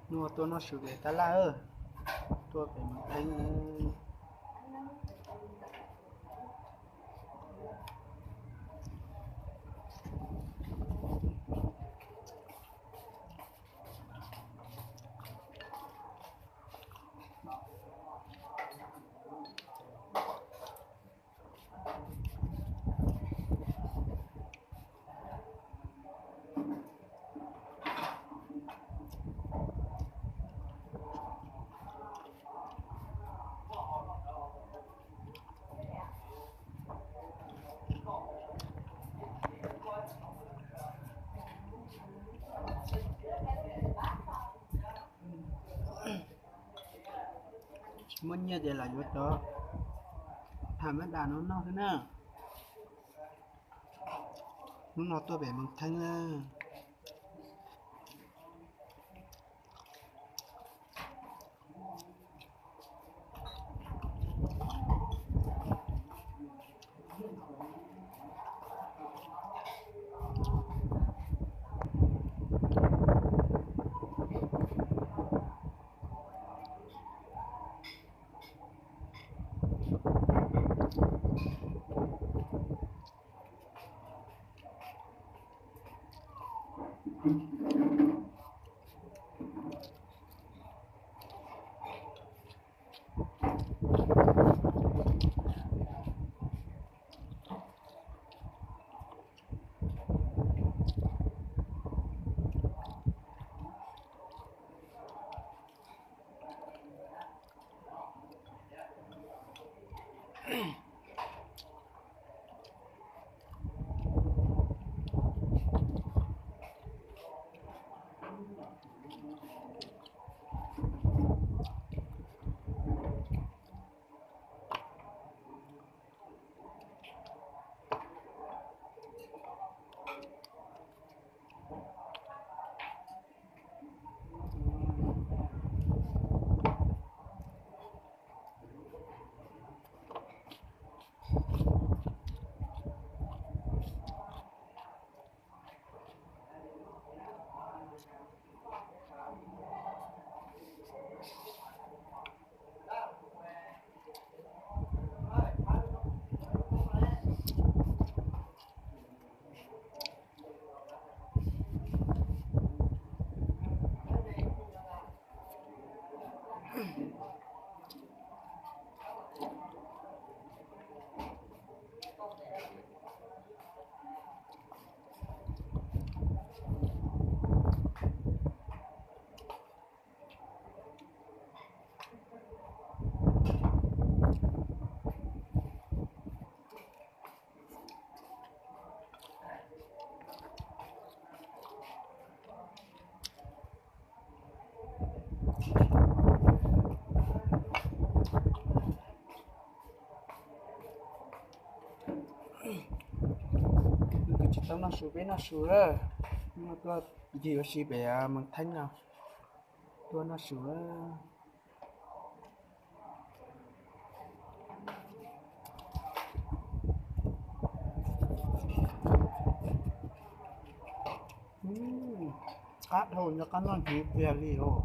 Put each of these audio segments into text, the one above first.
Hnub no tuaj noj su pem tab laj, tuaj pem Moos Theeb. Tsis muaj nyiaj ces lam yuav cov tham mab das no noj xwb na. Hnub no tuaj pem Moos Theeb na. Tsis tau noj su peb noj su lawm. Hnub no tuaj ncig ua si pem Moos Theeb no, tuaj noj su. Qab dhau nyob qab noj ntsuv tiag li os.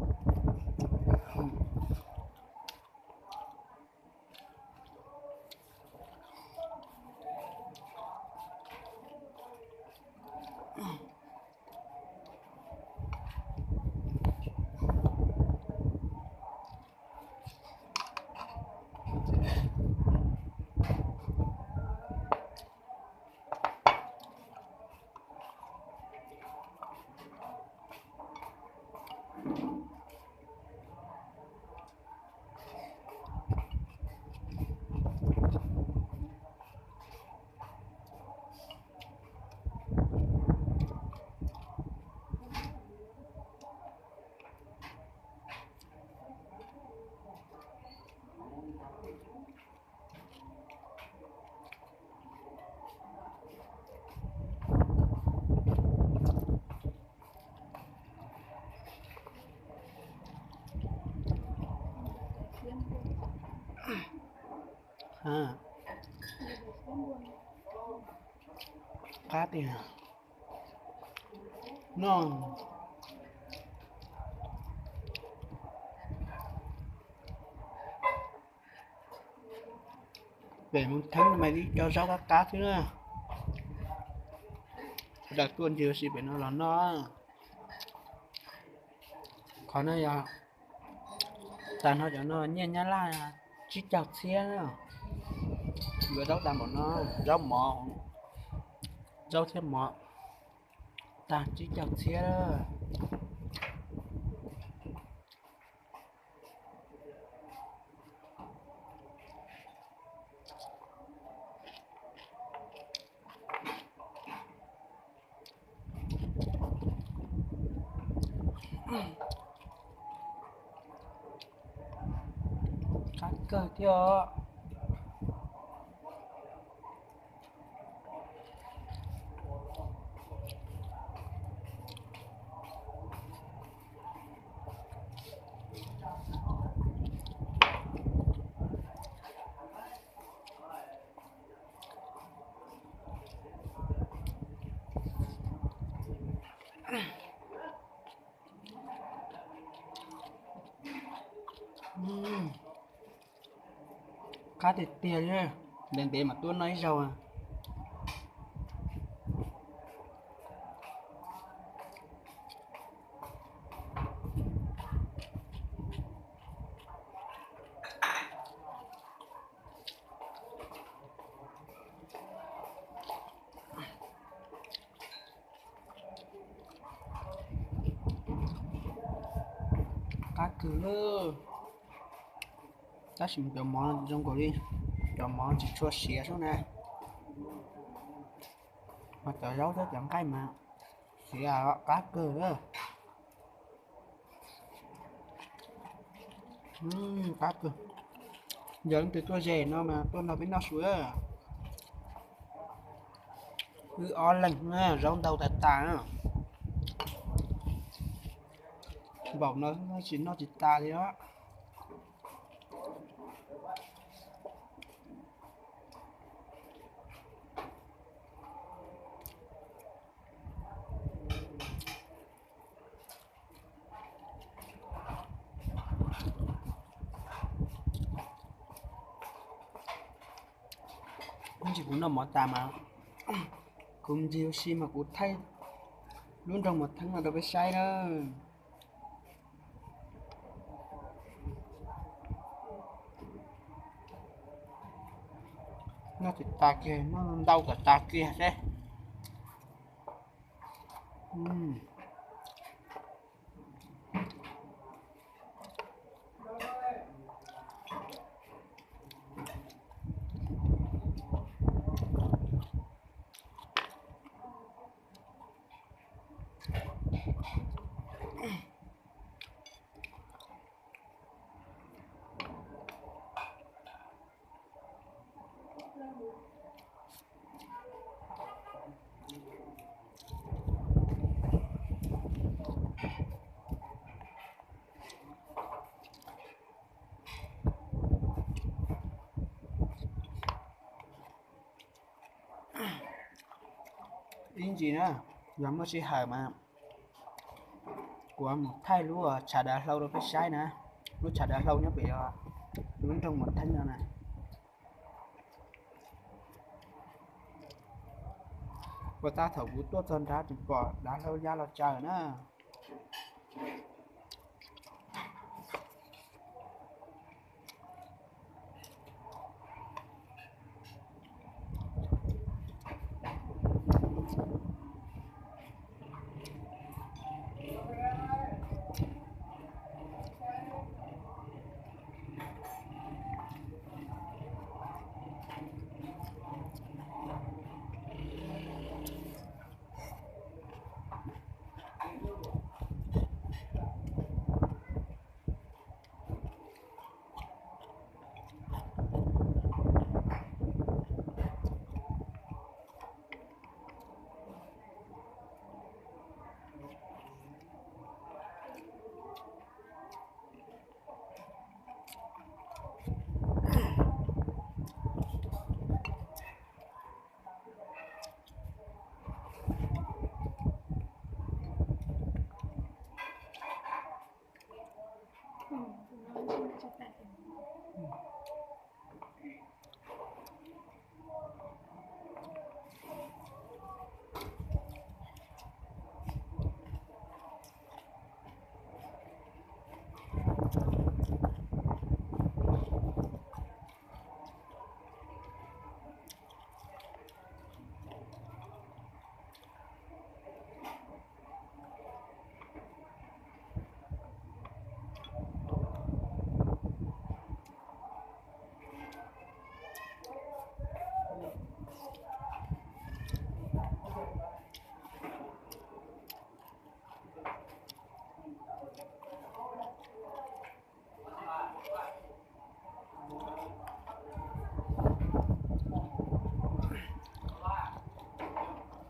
Qab tiag no. Pem Moos Theeb mas ib co zaub qab qab xwb na. Sawv daws tuaj ncig ua si pem no los noj. Qhov no yog, tag nrho cov no nyiaj Nyab Laj tsib caug txhiab na. Yuav zaub tag npaum no, zaub mov, zaub thiab mov, tag tsib caug txhiab. Qab kawg thiab os. Qab tiag tiag li, ntev ntev mas tuaj noj ib zaug. Qab kawg lawm. Tab sis cov mov zoo nkaus li cov mov tsis tshua siav xwb na. Ho cov zaub thiab cov nqaij mas siav qab kawg. Qab kawg. Yog leej twg tuaj ze no mas tuaj nrog peb noj su. Wb ob leeg na, zaub ntau tas tas. Npaum no tsis noj tsis tas li os. Ib ntsis kuv noj mov tas mas kuv ncig ua si mas kuv thaij lub nroog Moos Theeb no rau peb saib na. Noj tsis tas kiag, noj ntau kom tas kiag seb. Ib ntsis na, yog muaj sij hawm mas kuv mus thaij lub tshav dav hlau rau peb saib na. Lub tshav dav hlau nyob pem lub nroog Moos Theeb no na. Puas tab thaum kuv tuaj txog nrad tseem pom dav hlau ya los tsaws na.